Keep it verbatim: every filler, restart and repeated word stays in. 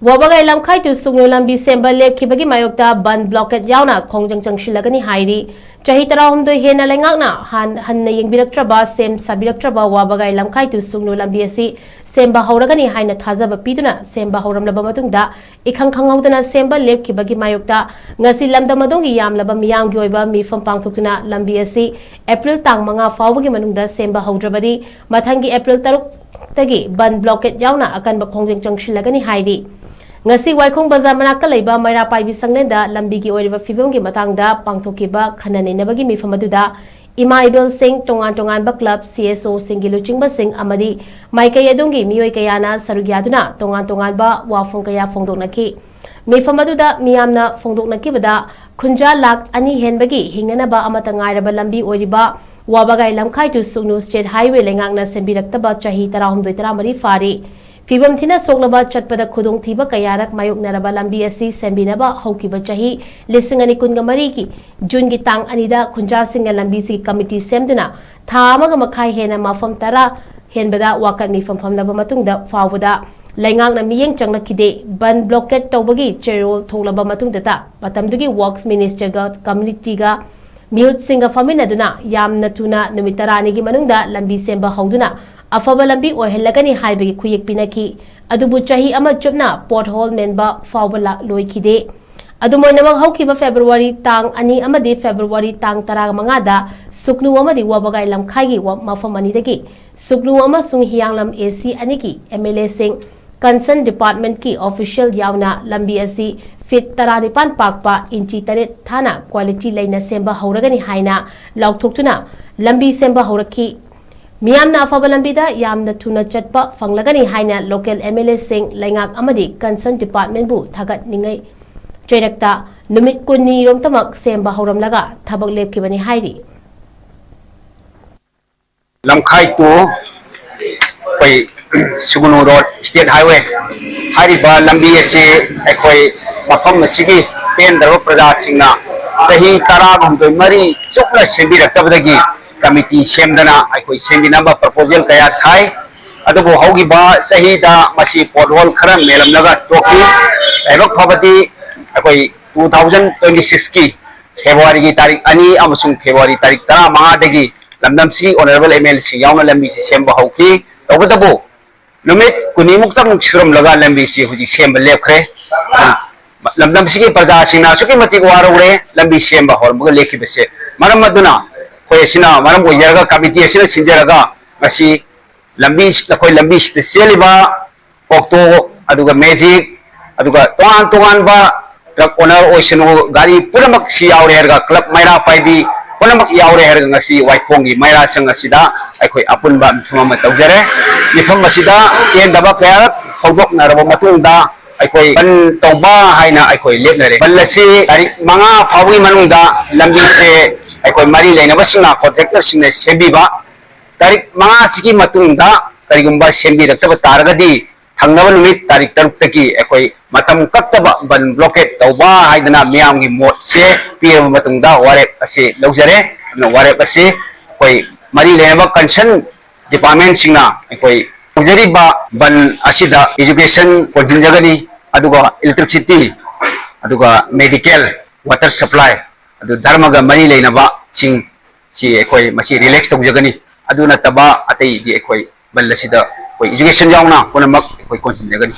ꯋꯥꯕꯒꯥꯏ ꯂꯝꯈꯥꯏ ꯇꯨ ꯁꯨꯒꯅꯨ ꯂꯝꯕꯤ ꯁꯦꯝꯕ ꯂꯦꯞꯈꯤꯕꯒꯤ ꯃꯥꯌꯣꯛꯇ ꯕꯟ ꯕ꯭ꯂꯣꯀꯦꯠ ꯌꯥꯎꯅ ꯈꯣꯡꯖꯪ ꯆꯪꯁꯤꯜꯂꯒꯅꯤ ꯍꯥꯏꯔꯤ꯫ ꯆꯍꯤ ꯇꯔꯥꯍꯨꯝꯗꯣꯏ ꯍꯦꯟꯅ ꯂꯩꯉꯥꯛꯅ ꯍꯥꯟ-, ꯍꯟꯅ ꯌꯦꯡꯕꯤꯔꯛꯇ꯭ꯔꯕ, ꯁꯦꯝ ꯁꯥꯕꯤꯔꯛꯇ꯭ꯔꯕ ꯋꯥꯕꯒꯥꯏ ꯂꯝꯈꯥꯏ ꯇꯨ ꯁꯨꯒꯅꯨ ꯂꯝꯕꯤ ꯑꯁꯤ ꯁꯦꯝꯕ ꯍꯧꯔꯒꯅꯤ ꯍꯥꯏꯅ ꯊꯥꯖꯕ ꯄꯤꯗꯨꯅ ꯁꯦꯝꯕ ꯍꯧꯔꯝꯂꯕ ꯃꯇꯨꯡꯗ, ꯏꯈꯪ ꯈꯪꯍꯧꯗꯅ ꯁꯦꯝꯕ ꯂꯦꯞꯈꯤꯕꯒꯤ ꯃꯥꯌꯣꯛꯇ ꯉꯁꯤ ꯂꯝꯗꯝ ꯑꯗꯣꯝꯒꯤ ꯌꯥꯝꯂꯕ ꯃꯤꯌꯥꯝꯒꯤ ꯑꯣꯏꯕ ꯃꯤꯐꯝ ꯄꯥꯡꯊꯣꯛꯇꯨꯅ ꯂꯝꯕꯤ ꯑꯁꯤ ꯑꯦꯄ꯭ꯔꯤꯜ ꯇꯥꯡ ꯃꯉꯥ ꯐꯥꯎꯕꯒꯤ ꯃꯅꯨꯡꯗ ꯁꯦꯝꯕ ꯍꯧꯗ꯭ꯔꯕꯗꯤ ꯃꯊꯪꯒꯤ ꯑꯦꯄ꯭ꯔꯤꯜ ꯇꯔꯨꯛꯇꯒꯤ ꯕꯟ ꯕ꯭ꯂꯣꯀꯦꯠ ꯌꯥꯎꯅ ꯑꯀꯟꯕ ꯈꯣꯡꯖꯪ ꯆꯪꯁꯤꯜꯂꯒꯅꯤ ꯍꯥꯏꯔꯤ꯫ ꯉꯁꯤ ꯋꯥꯏꯈꯣꯡ ꯕꯖꯥꯔ ꯃꯅꯥꯛꯇ ꯂꯩꯕ ꯃꯩꯔꯥ ꯄꯥꯏꯕꯤ ꯁꯪꯂꯦꯟꯗ ꯂꯝꯕꯤꯒꯤ ꯑꯣꯏꯔꯤꯕ ꯐꯤꯕꯝꯒꯤ ꯃꯇꯥꯡꯗ ꯄꯥꯡꯊꯣꯛꯈꯤꯕ ꯈꯟꯅ ꯅꯩꯅꯕꯒꯤ ꯃꯤꯐꯝ ꯑꯗꯨꯗ ꯏꯃꯥ ꯏꯕꯦꯜꯁꯤꯡ, ꯇꯣꯉꯥꯟ ꯇꯣꯉꯥꯟꯕ ꯀ꯭ꯂꯕ, ꯁꯤ ꯑꯦꯁ ꯑꯣꯁꯤꯡꯒꯤ ꯂꯨꯆꯤꯡꯕꯁꯤꯡ ꯑꯃꯗꯤ ꯃꯥꯏꯀꯩ ꯑꯗꯣꯝꯒꯤ ꯃꯤꯑꯣꯏ ꯀꯌꯥꯅ ꯁꯔꯨꯛ ꯌꯥꯗꯨꯅ ꯇꯣꯉꯥꯟ ꯇꯣꯉꯥꯟꯕ ꯋꯥꯐꯝ ꯀꯌꯥ ꯐꯣꯡꯗꯣꯛꯅꯈꯤ꯫ ꯃꯤꯐꯝ ꯑꯗꯨꯗ ꯃꯤꯌꯥꯝꯅ ꯐꯣꯡꯗꯣꯛꯅꯈꯤꯕꯗ ꯈꯨꯟꯖꯥ ꯂꯥꯈ ꯑꯅꯤ ꯍꯦꯟꯕꯒꯤ ꯍꯤꯡꯅꯅꯕ ꯑꯃꯠꯇ ꯉꯥꯏꯔꯕ ꯂꯝꯕꯤ ꯑꯣꯏꯔꯤꯕ ꯋꯥꯕꯒꯥꯏ ꯂꯝꯈꯥꯏ ꯇꯨ ꯁꯨꯒꯅꯨ ꯁ꯭ꯇꯦꯠ ꯍꯥꯏꯋꯦ ꯂꯩꯉꯥꯛꯅ ꯁꯦꯝꯕꯤꯔꯛꯇꯕ ꯆꯍꯤ ꯇꯔꯥꯍꯨꯝꯗꯣꯏ ꯇꯔꯥꯃꯔꯤ ꯐꯥꯔꯤ꯫ ꯐꯤꯕꯝ ꯊꯤꯅ ꯁꯣꯛꯂꯕ, ꯆꯠꯄꯗ ꯈꯨꯗꯣꯡꯊꯤꯕ ꯀꯌꯥꯔꯛ ꯃꯥꯌꯣꯛꯅꯔꯕ ꯂꯝꯕꯤ ꯑꯁꯤ ꯁꯦꯝꯕꯤꯅꯕ ꯍꯧꯈꯤꯕ ꯆꯍꯤ ꯂꯤꯁꯤꯡ ꯑꯅꯤ ꯀꯨꯟꯒ ꯃꯔꯤꯒꯤ ꯖꯨꯟꯒꯤ ꯇꯥꯡ ꯑꯅꯤꯗ ꯈꯨꯟꯖꯥꯁꯤꯡꯅ ꯂꯝꯕꯤꯁꯤ ꯀꯃꯤꯇꯤ ꯁꯦꯝꯗꯨꯅ ꯊꯥ ꯑꯃꯒ ꯃꯈꯥꯏ ꯍꯦꯟꯅ ꯃꯐꯝ ꯇꯔꯥ ꯍꯦꯟꯕꯗ ꯋꯥꯀꯠ ꯃꯤꯐꯝ ꯐꯝꯂꯕ ꯃꯇꯨꯡꯗ ꯐꯥꯎꯕꯗ ꯂꯩꯉꯥꯛꯅ ꯃꯤꯠꯌꯦꯡ ꯆꯪꯂꯛꯈꯤꯗꯦ꯫ ꯕꯟ ꯕ꯭ꯂꯣꯀꯦꯠ ꯇꯧꯕꯒꯤ ꯆꯦꯔꯣꯜ ꯊꯣꯛꯂꯕ ꯃꯇꯨꯡꯗꯇ ꯃꯇꯝꯗꯨꯒꯤ ꯋꯔꯛꯁ ꯃꯤꯅꯤꯁꯇꯔꯒ ꯀꯝꯃꯨꯅꯤꯇꯤꯒ ꯃꯤꯍꯨꯠꯁꯤꯡꯒ ꯐꯝꯃꯤꯟꯅꯗꯨꯅ ꯌꯥꯝꯅ ꯊꯨꯅ ꯅꯨꯃꯤꯠ ꯇꯔꯥꯅꯤꯒꯤ ꯃꯅꯨꯡꯗ ꯂꯝꯕꯤ ꯁꯦꯝꯕ ꯍꯧꯗꯨꯅ ꯑꯐꯕ ꯂꯝꯕꯤ ꯑꯣꯏꯍꯜꯂꯒꯅꯤ ꯍꯥꯏꯕꯒꯤ ꯈꯨꯌꯦꯛ ꯄꯤꯅꯈꯤ꯫ ꯑꯗꯨꯕꯨ ꯆꯍꯤ ꯑꯃ ꯆꯨꯞꯅ ꯄꯣꯠꯍꯣꯜ ꯃꯦꯟꯕ ꯐꯥꯎꯕ ꯂꯥ-, ꯂꯣꯏꯈꯤꯗꯦ꯫ ꯑꯗꯨꯝ ꯑꯣꯏꯅꯃꯛ, ꯍꯧꯈꯤꯕ ꯐꯦꯕ꯭ꯔꯨꯋꯥꯔꯤ ꯇꯥꯡ ꯑꯅꯤ ꯑꯃꯗꯤ ꯐꯦꯕ꯭ꯔꯨꯋꯥꯔꯤ ꯇꯥꯡ ꯇꯔꯥꯃꯉꯥꯗ ꯁꯨꯛꯅꯨ ꯑꯃꯗꯤ ꯋꯥꯕꯒꯥꯏ ꯂꯝꯈꯥꯏꯒꯤ ꯋꯥ-, ꯃꯐꯝ ꯑꯅꯤꯗꯒꯤ ꯁꯨꯛꯅꯨ ꯑꯃꯁꯨꯡ ꯍꯤꯌꯥꯡꯂꯝ ꯑꯦ ꯁꯤ ꯑꯅꯤꯒꯤ ꯑꯦꯝ ꯑꯦꯜ ꯑꯦꯁꯤꯡ, ꯀꯟꯁꯔꯟ ꯗꯤꯄꯥꯔꯠꯃꯦꯟꯠꯀꯤ ꯑꯣꯐꯤꯁꯤꯌꯦꯜ ꯌꯥꯎꯅ ꯂꯝꯕꯤ ꯑꯁꯤ ꯐꯤꯠ ꯇꯔꯥꯅꯤꯄꯥꯟ ꯄꯥꯛꯄ, ꯏꯟꯆꯤ ꯇꯔꯦꯠ ꯊꯥꯅ ꯀ꯭ꯋꯥꯂꯤꯇꯤ ꯂꯩꯅ ꯁꯦꯝꯕ ꯍꯧꯔꯒꯅꯤ ꯍꯥꯏꯅ ꯂꯥꯎꯊꯣꯛꯇꯨꯅ ꯂꯝꯕꯤ ꯁꯦꯝꯕ ꯍꯧꯔꯛꯈꯤ꯫ ꯃꯤꯌꯥꯝꯅ ꯑꯐꯕ ꯂꯝꯕꯤꯗ ꯌꯥꯝꯅ ꯊꯨꯅ ꯆꯠꯄ ꯐꯪꯂꯒꯅꯤ ꯍꯥꯏꯅ ꯂꯣꯀꯦꯜ ꯑꯦꯝ ꯑꯦꯜ ꯑꯦꯁꯤꯡ, ꯂꯩꯉꯥꯛ ꯑꯃꯗꯤ ꯀꯟꯁꯔꯟ ꯗꯤꯄꯥꯔꯠꯃꯦꯟꯠꯕꯨ ꯊꯥꯒꯠꯅꯤꯡꯉꯥꯏ ꯆꯩꯔꯛꯇ ꯅꯨꯃꯤꯠ ꯀꯨꯟꯅꯤꯔꯣꯝꯇꯃꯛ ꯁꯦꯝꯕ ꯍꯧꯔꯝꯂꯒ ꯊꯕꯛ ꯂꯦꯞꯈꯤꯕꯅꯤ ꯍꯥꯏꯔꯤ꯫ ꯂꯝꯈꯥꯏ ꯇꯨ ꯑꯩꯈꯣꯏ ꯁꯨꯒꯅꯨ ꯔꯣꯗ ꯁ꯭ꯇꯦꯠ ꯍꯥꯏꯋꯦ ꯍꯥꯏꯔꯤꯕ ꯂꯝꯕꯤ ꯑꯁꯤ ꯑꯩꯈꯣꯏ ꯃꯐꯝ ꯑꯁꯤꯒꯤ ꯄꯦꯟꯗ꯭ꯔꯕ ꯄ꯭ꯔꯖꯥꯁꯤꯡꯅ ꯆꯍꯤ ꯇꯔꯥꯍꯨꯝꯗꯣꯏ ꯃꯔꯤ ꯆꯨꯞꯅ ꯁꯦꯝꯕꯤꯔꯛꯇꯕꯗꯒꯤ ꯀꯃꯤꯇꯤ ꯁꯦꯝꯗꯅ ꯑꯩꯈꯣꯏ ꯁꯦꯝꯕꯤꯅꯕ ꯄ꯭ꯔꯄꯣꯖꯦꯜ ꯀꯌꯥ ꯊꯥꯏ꯫ ꯑꯗꯨꯕꯨ ꯍꯧꯈꯤꯕ ꯆꯍꯤꯗ ꯃꯁꯤ pothole ꯈꯔ ꯃꯦꯜꯂꯝꯂꯒ ꯇꯣꯛꯈꯤ꯫ ꯂꯥꯏꯕꯛ ꯐꯕꯗꯤ ꯑꯩꯈꯣꯏ two thousand twenty six ꯀꯤ February ꯒꯤ ꯇꯥꯔꯤꯛ ꯑꯅꯤ ꯑꯃꯁꯨꯡ February ꯇꯥꯔꯤꯛ ꯇꯔꯥꯃꯉꯥꯗꯒꯤ ꯂꯝꯗꯝꯁꯤ Honourable M L A ꯁꯤꯡ ꯌꯥꯎꯅ ꯂꯝꯕꯤꯁꯤ ꯁꯦꯝꯕ ꯍꯧꯈꯤ꯫ ꯇꯧꯕꯇꯕꯨ ꯅꯨꯃꯤꯠ ꯀꯨꯟꯅꯤꯃꯨꯛꯇꯃꯨꯛ ꯁꯨꯔꯝꯂꯒ ꯂꯝꯕꯤꯁꯤ ꯍꯧꯖꯤꯛ ꯁꯦꯝꯕ ꯂꯦꯞꯈ꯭ꯔꯦ꯫ ꯑꯗꯨꯅ ꯂꯝꯗꯝꯁꯤꯒꯤ ꯄ꯭ꯔꯖꯥꯁꯤꯡꯅ ꯑꯁꯨꯛꯀꯤ ꯃꯇꯤꯛ ꯋꯥꯔꯧꯔꯦ ꯂꯝꯕꯤ ꯁꯦꯝꯕ ꯍꯧꯔꯝꯕꯒ ꯂꯦꯞꯈꯤꯕꯁꯦ꯫ ꯃꯔꯝ ꯑꯗꯨꯅ ꯑꯩꯈꯣꯏ ꯑꯁꯤꯅ, ꯃꯔꯝ ꯑꯣꯏꯖꯔꯒ committee ꯑꯁꯤꯅ ꯁꯤꯟꯖꯔꯒ ꯉꯁꯤ ꯂꯝꯕꯤ, ꯑꯩꯈꯣꯏ ꯂꯝꯕꯤꯁꯤꯗ ꯆꯦꯜꯂꯤꯕ auto, ꯑꯗꯨꯒ magic, ꯑꯗꯨꯒ ꯇꯣꯉꯥꯟ ꯇꯣꯉꯥꯟꯕ truck owner ꯑꯣꯏꯁꯅꯨ, ꯒꯥꯔꯤ ꯄꯨꯝꯅꯃꯛ ꯁꯤ ꯌꯥꯎꯔꯦ ꯍꯥꯏꯔꯒ club ꯃꯩꯔꯥ ꯄꯥꯏꯕꯤ ꯄꯨꯝꯅꯃꯛ ꯌꯥꯎꯔꯦ ꯍꯥꯏꯔꯒ ꯉꯁꯤ ꯋꯥꯏꯈꯣꯡꯒꯤ ꯃꯩꯔꯥ ꯁꯪ ꯑꯁꯤꯗ ꯑꯩꯈꯣꯏ ꯑꯄꯨꯟꯕ ꯃꯤꯐꯝ ꯑꯃ ꯇꯧꯖꯔꯦ꯫ ꯃꯤꯐꯝ ꯑꯁꯤꯗ ꯄꯦꯟꯗꯕ ꯀꯌꯥꯔꯛ ꯐꯣꯡꯗꯣꯛꯅꯔꯕ ꯃꯇꯨꯡꯗ ꯑꯩꯈꯣꯏ ꯕꯟ ꯇꯧꯕ ꯍꯥꯏꯅ ꯑꯩꯈꯣꯏ ꯂꯦꯞꯅꯔꯦ꯫ ꯕꯟ ꯑꯁꯤ ꯇꯥꯔꯤꯛ ꯃꯉꯥ ꯐꯥꯎꯕꯒꯤ ꯃꯅꯨꯡꯗ ꯂꯝꯕꯤꯁꯦ ꯑꯩꯈꯣꯏ ꯃꯔꯤ ꯂꯩꯅꯕꯁꯤꯡꯅ, contractor ꯁꯤꯡꯅ ꯁꯦꯝꯕꯤꯕ, ꯇꯥꯔꯤꯛ ꯃꯉꯥꯁꯤꯒꯤ ꯃꯇꯨꯡꯗ ꯀꯔꯤꯒꯨꯝꯕ ꯁꯦꯝꯕꯤꯔꯛꯇꯕ ꯇꯥꯔꯒꯗꯤ ꯊꯪꯅꯕ ꯅꯨꯃꯤꯠ ꯇꯥꯔꯤꯛ ꯇꯔꯨꯛꯇꯒꯤ ꯑꯩꯈꯣꯏ ꯃꯇꯝ ꯀꯛꯇꯕ ꯕꯟ blockade ꯇꯧꯕ ꯍꯥꯏꯗꯅ ꯃꯤꯌꯥꯝꯒꯤ ꯃꯣꯠꯁꯦ ꯄꯤꯔꯕ ꯃꯇꯨꯡꯗ ꯋꯥꯔꯦꯞ ꯑꯁꯤ ꯂꯧꯖꯔꯦ꯫ ꯑꯗꯨꯅ ꯋꯥꯔꯦꯞ ꯑꯁꯤ ꯑꯩꯈꯣꯏ ꯃꯔꯤ ꯂꯩꯅꯕ concern department ꯁꯤꯡꯅ ꯑꯩꯈꯣꯏ ꯇꯧꯖꯔꯤꯕ ꯕꯟ ꯑꯁꯤꯗ education ꯀꯣꯟꯁꯤꯟꯖꯒꯅꯤ, ꯑꯗꯨꯒ electricity, ꯑꯗꯨꯒ medical, water supply, ꯑꯗꯨ ꯙꯔꯃꯒ ꯃꯔꯤ ꯂꯩꯅꯕꯁꯤꯡ ꯁꯤ ꯑꯩꯈꯣꯏ ꯃꯁꯤ relax ꯇꯧꯖꯒꯅꯤ꯫ ꯑꯗꯨ ꯅꯠꯇꯕ ꯑꯇꯩꯗꯤ ꯑꯩꯈꯣꯏ ꯕꯟ ꯑꯁꯤꯗ ꯑꯩꯈꯣꯏ education ꯌꯥꯎꯅ ꯄꯨꯝꯅꯃꯛ ꯑꯩꯈꯣꯏ ꯀꯣꯟꯁꯤꯟꯖꯒꯅꯤ꯫